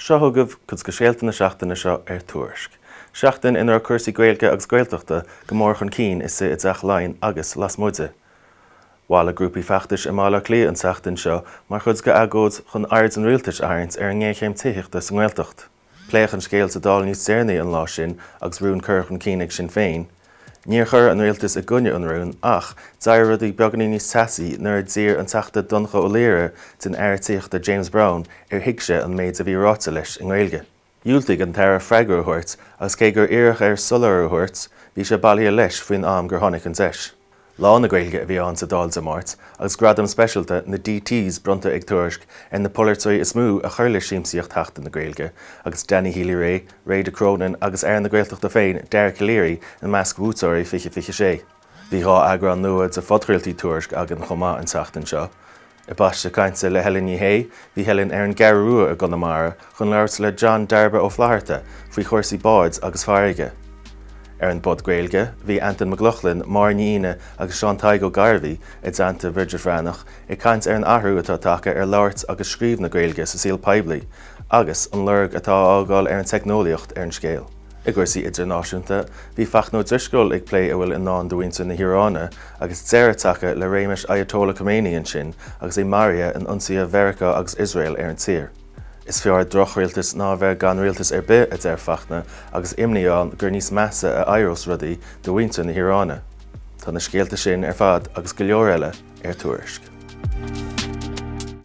Seo chugaibh cuid de scéalta na seachtaine seo ar Tuairisc. Seachtain ina raibh cúrsaí Gaeilge agus Gaeltachta go mór chun cinn istigh i dTeach Laighean agus lasmuigh de. Bhailigh grúpaí feachtais i mBaile Átha Cliath an tseachtain seo mar chuid d'agóid chun aird an rialtais a tharraingt ar an ngéarchéim tithíochta sa nGaeltacht. Pléadh an scéal sa Dáil níos deireanaí an lá sin agus rún curtha chun cinn ag Sinn Féin. Níor chuir an rialtas i gcoinne an rúin ach d'éirigh rudaí beagáinín níos teasaí nuair a d'iarr an Teachta Donnchadh Ó Laoghaire den Aire Tithíochta James Browne ar thuig sé an méid a bhí ráite leis i nGaeilge. Dhiúltaigh an tAire freagra a thabhairt agus cé gur iarradh air soiléiriú a thabhairt, bhí sé bailithe leis faoin am gur tháinig an deis. Lá na Gaeilge a bhí ann sa Dáil Dé Máirt agus gradam speisialta na DTs bronnta ag Tuairisc ar na polaiteoirí is mó a chuir le siamsaíocht Sheachtain na Gaeilge agus Danny Healy-Rae, Ray de Cronin agus Aire na Gaeltachta féin, Dara Calleary i measc bhuaiteoirí 2026. Bhí 2 eagrán nua de phodchraoltaí Tuairisc againn chomh maith an tseachtain seo. I bPaiste Cainte le Helen Ní Shé, bhí Helen ar an gCeathrú Rua i gConamara chun labhairt le John Darba Ó Flatharta faoi chúrsaí báid agus farraige. Ar an bPod Gaeilge, bhí Antain Mac Lochlainn, Máire Ní Fhinne agus Seán Tadhg Ó Gairbhí, i dteannta Bhridget Bhreathnach, ag caint ar an athrú atá tagtha ar labhairt agus scríobh na Gaeilge sa saol poiblí, agus an lorg atá á fhágáil ar an teicneolaíocht ar an scéal. I gcúrsaí idirnáisiúnta, bhí Fachtna Ó Drisceoil ag plé a bhfuil i ndán do mhuintir na hIaráine agus deireadh tagtha le réimeas Ayatollah Khomeini ansin agus é maraithe in ionsaithe Mheiriceá agus Iosrael ar an tír. Is fearr drochrialtas ná a bheith gan rialtas ar bith, a deir Fachtna, agus imní ann gur níos measa a éireos rudaí do mhuintir na hIaráine. Tá na scéalta sin ar fad agus go leor eile ar Tuairisc.